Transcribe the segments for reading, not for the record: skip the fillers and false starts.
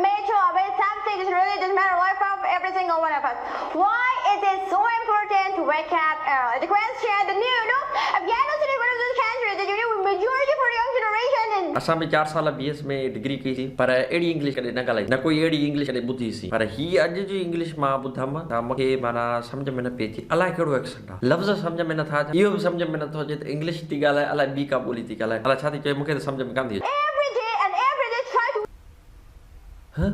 Metro about something that really does matter life of every single one of us. Why is it so important to wake up early? The question, the new, no, Afghanistan is one of those countries that majority for young generation and اسان به چار سال B S ۾ degree ڪئي سين پر اهڙي English ڪڏهن نه ڳالهائي نه ڪوئي اهڙي انگلش ڪڏهن ٻڌي سين پر هي اڄ جي انگلش مان ٻڌم ته مونکي معنيٰ سمجهه ۾ نه پئي اچي الائي ڪهڙو ايڪسنٽ آ لفظ سمجهه ۾ نٿا اچن اهو به سمجهه ۾ نٿو اچي ته انگلش ٿي ڳالهائي الائي ٻي ڪا ٻولي ٿي ڳالهائي الائي ڇا ٿي چئي مونکي ته سمجهه ۾ ڪانه ٿي اچي. Every day and every day try to. هه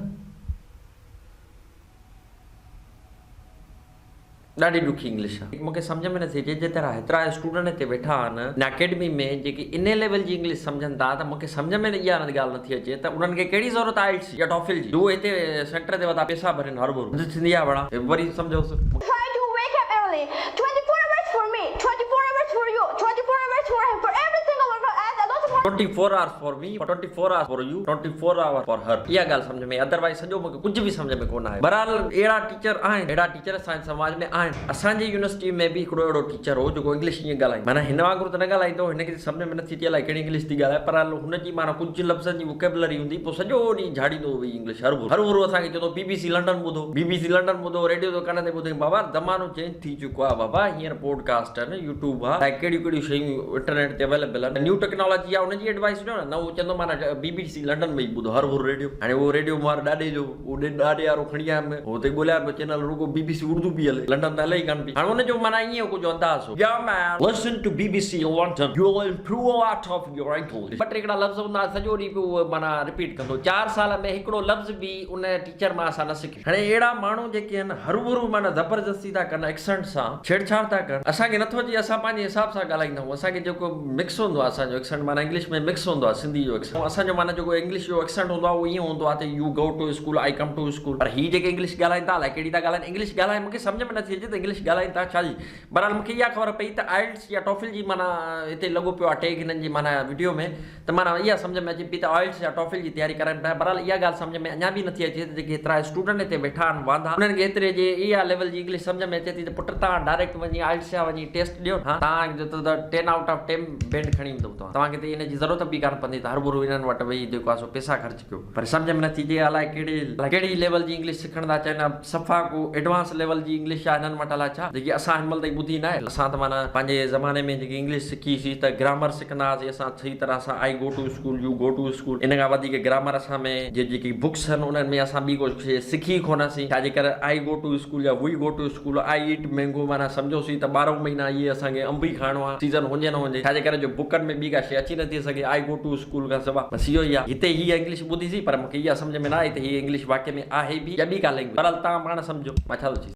ڏاڍي ڏکي انگلش آ. مونکي سمجهه ۾ نٿي اچي جيترا هيترا اسٽوڊنٽ هتي ويٺا آهن ان اڪيڊمي ۾ جيڪي انهي ليول جي انگلش سمجهن ٿا ته مونکي سمجهه ۾ اها ڳالهه نٿي اچي ته انهن کي ڪهڙي ضرورت آهي آئلٽس يا ٽافل جي جو اهي هتي سينٽر تي وتا پيسا ڀرين هروڀرو حد ٿيندي آهي ڀلا وري سمجهوس. Try to wake up early 24 hours for me 24 hours for you 24 hours for him for every single one of us a lot of hard 24 hours for me 24 hours for you 24 hours for her اها ڳالهه سمجهه ۾ otherwise سڄو مونکي ڪجهه به سمجهه ۾ ڪونه آيو. بهرحال اهڙا ٽيچر آهن اهڙا ٽيچر اسان جي سماج ۾ آهن. اسان جي يونيورسٽي ۾ به هڪڙو اهڙو ٽيچر هو جيڪو انگلش ائين ڳالهائيندو معنيٰ هن وانگر ته نه ڳالهائيندو هو هن کي ته سمجهه ۾ نٿي اچي الائي ڪهڙي انگلش ٿي ڳالهائي پر هن جي معنيٰ ڪجهه لفظن جي ووڪيبلري هوندي پوء سڄو ڏينهن جهاڙيندو هو ويهي انگلش هروڀرو هروڀرو اسان کي چوندو هو بي بي سي لنڊن ٻڌو بي بي سي لنڊن ٻڌو ريڊيو تي ڪن تي ٻڌو بابا زمانو چينج ٿي چڪو آهي بابا هينئر پوڊ ڪاسٽ آهن يوٽيوب آهي الائي ڪهڙيون ڪهڙيون شيون انٽرنيٽ تي اويليبل آهن نيو ٽيڪنالاجي آهي ان جي ايڊوائس ڏيو نه نه هو چوندو معنيٰ بي بي سي لنڊن ۾ ئي ٻڌو هروڀرو ريڊيو هاڻي اهو ريڊيو مون وارو ڏاڏي جو هو. اهو ڏاڏي وارو کڻي آيم، هتي ڳوليان پيو چينل رڳو بي بي سي اردو پئي هلي، لنڊن ته هلي ئي ڪانه پئي. هاڻي ان جو معنيٰ ائين ڪجهه انداز هو. Yeah man, listen to B B C London, you will improve a lot of your English. ٻه ٽي هڪڙا لفظ هوندا هئا، سڄو ڏينهن پيو اهي معنيٰ رپيٽ ڪندو. چار سال ۾ هڪڙو لفظ به ان ٽيچر مان اسان نه سکيو. هاڻي اهڙا ماڻهو جيڪي آهن هروڀرو معنيٰ زبردستي ٿا ڪن، ايڪسنٽ سان ڇيڙڇاڙ ٿا ڪن. اسان کي نٿو اچي، اسان پنهنجي حساب سان ڳالهائيندا آهيون. اسان کي جيڪو مڪس هوندو آهي اسان جو ايڪسنٽ معنيٰ انگلش ۾ مڪس هوندو آهي سنڌي جو ايڪسنٽ اسان جو معنيٰ جيڪو انگلش جو ايڪسنٽ هوندو آهي اهو ائين هوندو آهي ته you go to school I come to school پر هي جيڪي انگلش ڳالهائين ٿا الائي ڪهڙي ٿا ڳالهائين انگلش ڳالهائين مونکي سمجهه ۾ نٿي اچي ته انگلش ڳالهائين ٿا ڇا جي بهرحال مونکي اها خبر پئي ته آئلٽس يا ٽوفل جي معنيٰ هتي لڳو پيو آهي ٽيگ هنن جي معنيٰ وڊيو ۾ ته معنيٰ اها سمجهه ۾ اچي پئي ته آئلٽس يا ٽوفل جي تياري ڪرائين پيا بهرحال اها ڳالهه سمجهه ۾ اڃا به نٿي اچي ته جيڪي هيترا اسٽوڊنٽ هتي ويٺا آهن واندا انهن کي هيتري جي اها ليول جي انگلش سمجهه ۾ اچي ٿي ته پٽ توهان ڊائريڪٽ وڃي آئلٽس جا وڃي ٽيسٽ ڏيو ها توهان جو ته ٽين آئوٽ آف ٽين بينڊ کڻي ايندو توهان توهان کي ته ان جي ضرورت به ڪانه پوندي ته هرڀرو انهن وٽ ويهي جيڪو آهي سو پئسا خرچ ڪيو پر سمجهه ۾ نٿي اچي الائي ڪهڙي الائي ڪهڙي ليول جي انگلش سکڻ ٿا چاهين صفا ڪو ايڊوانس ليول جي انگلش آهي هنن وٽ الائي ڇا جيڪي اسان هن مهل تائين ٻڌي ناهي اسان ته معنيٰ پنهنجي زماني ۾ جيڪي انگلش سکي سي ته گرامر سکندا هئاسين اسان صحيح طرح سان I go to school you go to school ان کان وڌيڪ گرامر اسان ۾ جي جيڪي بڪس آهن انهن ۾ اسان ٻي ڪو شيء سکي ئي ڪونه سين ڇا جي ڪري آئي گو ٽو اسڪول يا we go to school I eight mango معنيٰ سمجهوسين ته ٻارهون مهينا اهي اسان کي انب ئي کائڻو آهي سيزن هجي نه هجي ڇا جي ڪري جو بڪن ۾ ٻي ڪا شيء اچي نٿي سگهي آئي گو ٽو اسڪول کان سوا بس اهو ئي آهي هتي هيء انگلش ٻڌي سين پر مون کي اها سمجهه ۾ نه آئي ته هيء انگلش واقعي ۾ آهي به يا ٻي ڪا لينگويج بهرحال توهان پاڻ سمجهو مان ڇا ٿو چئي.